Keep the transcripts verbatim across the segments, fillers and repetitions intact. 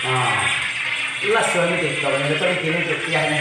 Ah, las lah ni TikTok ni, betul ni kini putiah ni.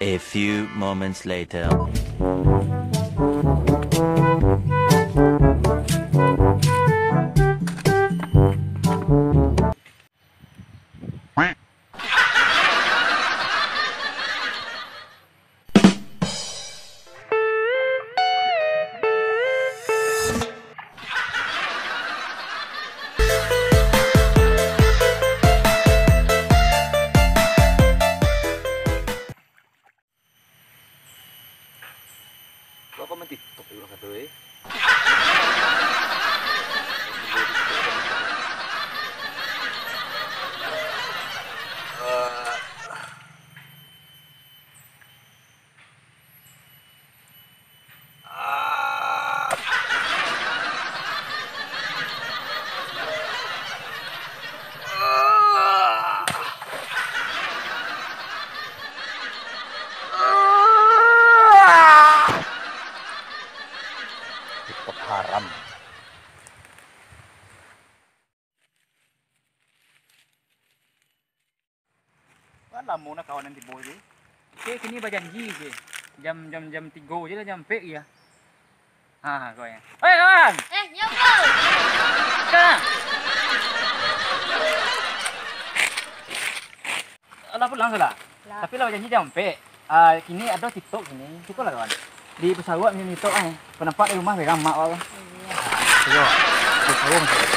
A few moments later. Kok kau main TikTok juga kato, eh? Eh, TikTok haram. Kan lamo nah kawan nan tibo tu. Kek kini bajanji je. Jam, jam, jam tigo je lah, jam ampek je. Ha, ha, kawan. Oi, kawan! Eh, nyo, bro! Ka? Alah, pulang sudah. Lah. Tapi lah bajanji jam ampek. Ah, kini ado TikTok kini. Cukup lah, kawan. Di pesawat macam TikTok, eh. Penampak di rumah pegang mak, kawan. Iyo. Cukup. Di pesawat macam tu.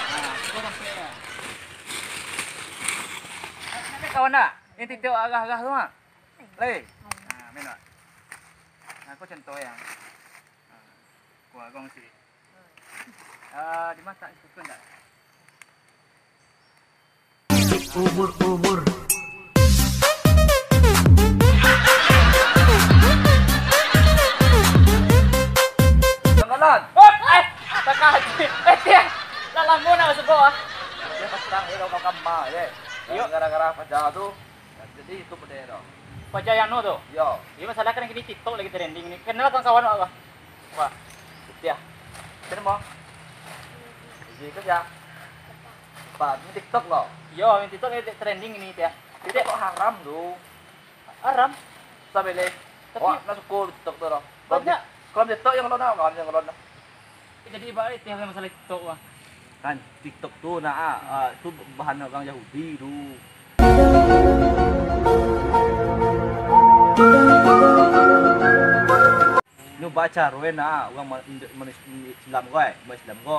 Ah, cukup sampai lah. Kawan dah? Yang TikTok agah-agah tu, ha? Lai. Ha, main, Mak. Nah, aku contoh yang. Ha, aku agong sih. Ah, di mata itu pun dah. Ubur-ubur. Janggalan. Oh, eh, takah. Eh, tiang. Lah lamo nak masuk bawah. Dia petang, dia kau kamar, ye. Iyo. Gara-gara paja tu. Jadi itu benda tu. Paja yang no tu? Yo. Iyo, masalah kan kini TikTok lagi trending ni. Kenal kawan-kawan awak? Wah. Putiah. Kenal mo? Jadi kerja. Pak, ini TikTok lo. Yo, yang TikTok ni trending ni, Tiah. TikTok kok haram tu? Haram? Sampai leh. Tapi awak nak suka TikTok tu lo. Banyak. Kalau TikTok yang lo nak, yang lo nak. Jadi, ibarat itu masalah TikTok, wah. Kan, TikTok tu, nah, ah, ah, tu bahan urang Yahudi tu. Nyo baca, Ruen, nah, urang ma-, ma-, Islam ko, eh, umat Islam ko,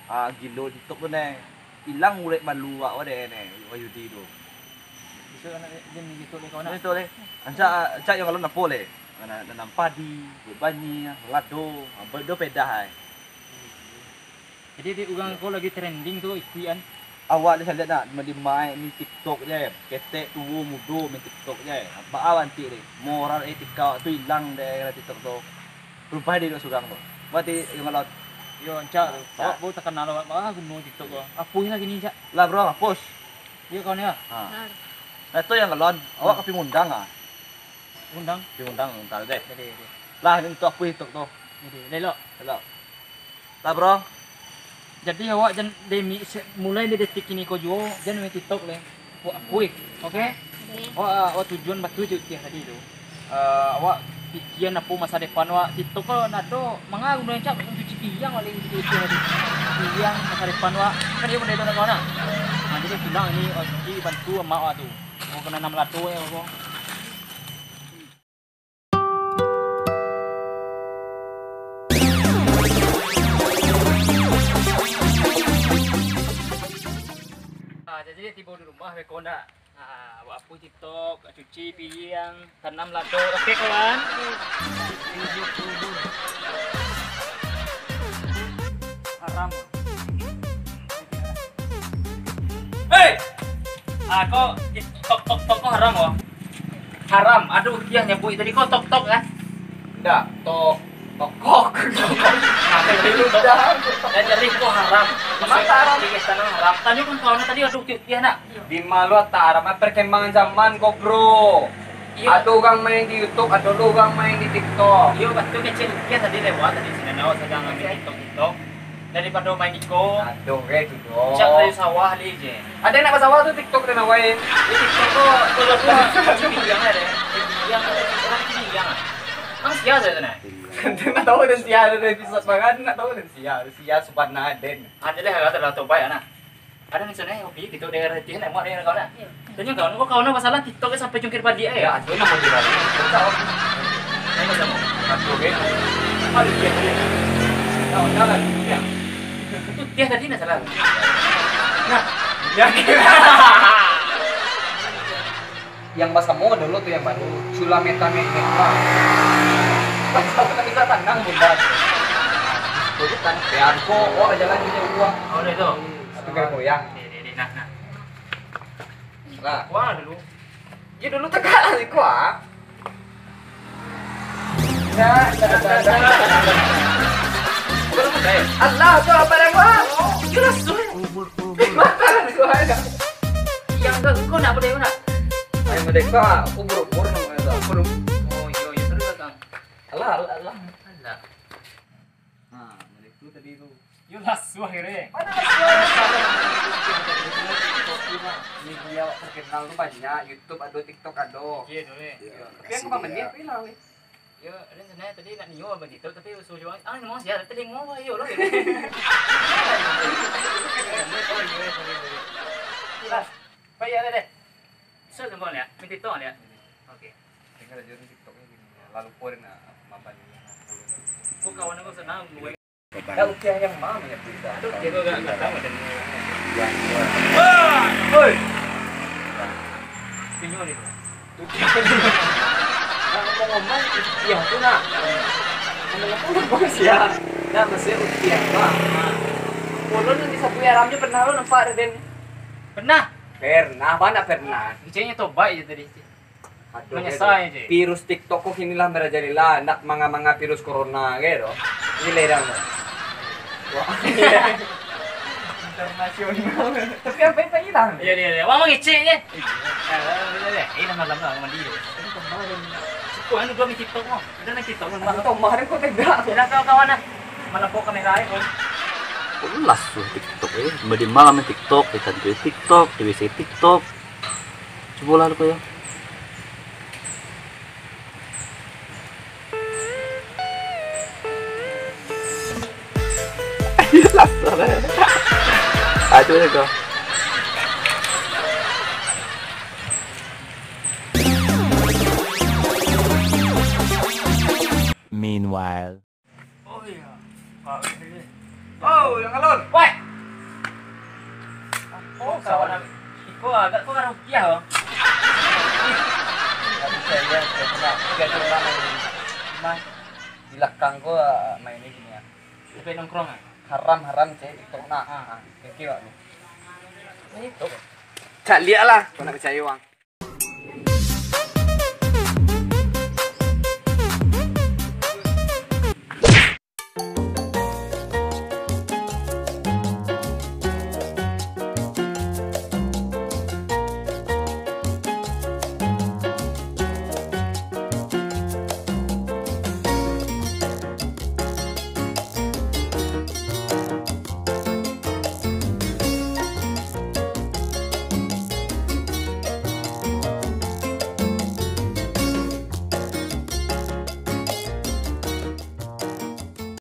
ah, gilo TikTok tu, neh. Ilang urek malu awak ko dek, neh, urang Yahudi tu. Bisa nak dia gitu deh, kawan. Itu deh. Ancak, ancak yang kalau napo leh. Nanam padi, buek banyia, lado, buek do pedah ai. Jadi, di urang ko lagi trending tu ikuik an. Awak ni saliak nak, di mai main TikTok je. Ketek tuo mudo main TikTok je. Baa bantik deh. Moral etika awak tu ilang deh, gara TikTok tu. Rupai deh duduk surang tu. Berarti yang kalau Yo, ancak tu. Awak baru takanal awak, baa guno TikTok ko. Apuih lah kini, cak. Lah, bro, hapus. Iyo, kawan, yo. Ha. Nah, tu yang ngalon, awak ka pi ngundang ah. Undang? Pi ngundang, ntar deh. Jadi, jadi. Lah, ni tu apuih TikTok tu. Jadi, lelok. Lelok. Lah, bro. Jadi, awak jan demi se-, mulai dari detik kini ko juo, jan main TikTok leh. Awak apuih, oke? Oke. Awak, awak tujuan batu je tiah tadi tu. Eh, awak pikian apo masa depan awak. TikTok ko nado, manga guno rancak mancuci piang awak lagi gitu, gitu tadi. Piang masa depan awak. Kan iyo model tu nak kawan, nah. Nah, jadi pulang ni, awak cuci bantu amak awak tu. Awak kena nanam lado yo, awak. Ah, jadi tibo di rumah, beko ndak? Ah, awak Cuci tok, cuci piring, tanam lado. Oke, kawan. Haram. Hei! Ah, kok tok, tok, tok, kok haram, kok? Haram. Aduh, dia nyebut tadi kok tok, tok, kan? Ndak, tok, tokok. Nah, kan jadi tok. Ndak. Dan jadi kok haram. Maksudnya, haram. Tanam haram. Tanya kan kawan tadi, aduh, dia nak. Di ma lo tak haram, perkembangan zaman ko, bro. Iyo. Ado urang main di YouTube, ado lo urang main di TikTok. Iyo, batua kecek rupiah tadi lewat tadi sinan awak sadang main TikTok, TikTok. Daripado main iko. Aduh, kayak gitu. Cak dari sawah li je. Ada nak basawah tu TikTok dan awai. Di TikTok tu, kalau tu, cibinjang ada. Cibinjang ada, orang cibinjang. Emang sia saja nah. Nak tahu dan sia ada episode baru, nak tahu dan sia, sia Subarna Aden. Ada deh, kata lah tobat ya nah. Ada nih sana yang kopi gitu daerah Tih nak mau daerah kau nak. Iya. Tanya kau, kau kau nak masalah TikTok sampai cungkir balik ya. Ya, itu nama dia. Kau. Ayo sama. Satu be. Aduh, iya, iya. Kau jalan, iya. Itu dia tadi nak salah. Nah, ya. Yang basamo dulu tu yang baru, Sulametameta. Tapi tak tenang bunda. Itu kan Bianco, oh, jalan punya uang. Oh, udah itu. Tapi kan goyang. Di, di, di, nah, nah. Lah. Wah, dulu. Ya, dulu tegak lah, Ziko, ah. Nah, nah, nah, nah. Bukan apa, eh? Allah tu apa nama? Jelas tu. Mata tu ada. Yang ke, kau nak apa dia nak? Ayo, merdeka, aku berubur namanya tu. Aku belum. Oh, iya, iya, terus, Kang. Alah, alah, alah. Alah. Nah, balik tu tadi tu. Yo, lah, suah kira. Mana suah? Media terkenal tu banyak, YouTube ado, TikTok ado. Iya, tu, eh. Iya. Tapi aku mah mending aku hilang, eh. Yo, ada sana tadi nak nio abang TikTok, tapi usul jual. Ah, mau siapa? Tadi mau, ayo, lo. Lah, baik, ya, deh. Sel, sambung, ya. Minta tolong, ya. Oke. Dengar aja orang TikToknya gini, ya. Lalu pun nak mampan. Kok kawan aku senang, gue. Dah usia yang mana ya, bisa? Aduh, dia kok gak, gak tahu dan. Wah, oi. Pinjol itu. Nah, ngomong-ngomong, iya tu, nak. Ngomong-ngomong, bagus ya. Nah, maksudnya, iya, Bang. Ulun di sapu aramnya pernah lo nampak, Raden? Pernah? Pernah, mana pernah? Kecilnya tobat aja tadi. Aduh, menyesal aja. Virus TikTok ko kini lah merajalela, ndak manga-manga virus corona, gitu. Ini ledang, Bang. Wah. Internasional. Tapi apa yang hilang? Iya, iya, iya. Wah, mangecek je. Iya. Nah, iya, iya. Eh, dah malam lah, mandi dulu. Cukup, anu, dua main TikTok, Bang. Udah main TikTok, Bang. Aku tahu, kemarin kau tegak. Bilang kawan-kawan lah. Mana bawa kamera, eh, Bang? Kok lelas tuh TikTok, eh? Di malam main TikTok, di kantor TikTok, di W C TikTok. Cubolah lu, yo. Ayo, lah, salah. Ah, cuba, cuba. Meanwhile. Oh iya. Oh, yang alun. Woi. Oh, kawan aku. Iko agak kau rupiah, oh. Tapi saya, saya pernah tiga kali main di rumah. Di belakang kau, ah, main ini gini ya. Tapi nongkrong, ah? Haram, haram, cek TikTok nak. Ah. Ah, oke, Pak. Nah, itu. Cak lihat lah, kau nak percaya, Bang.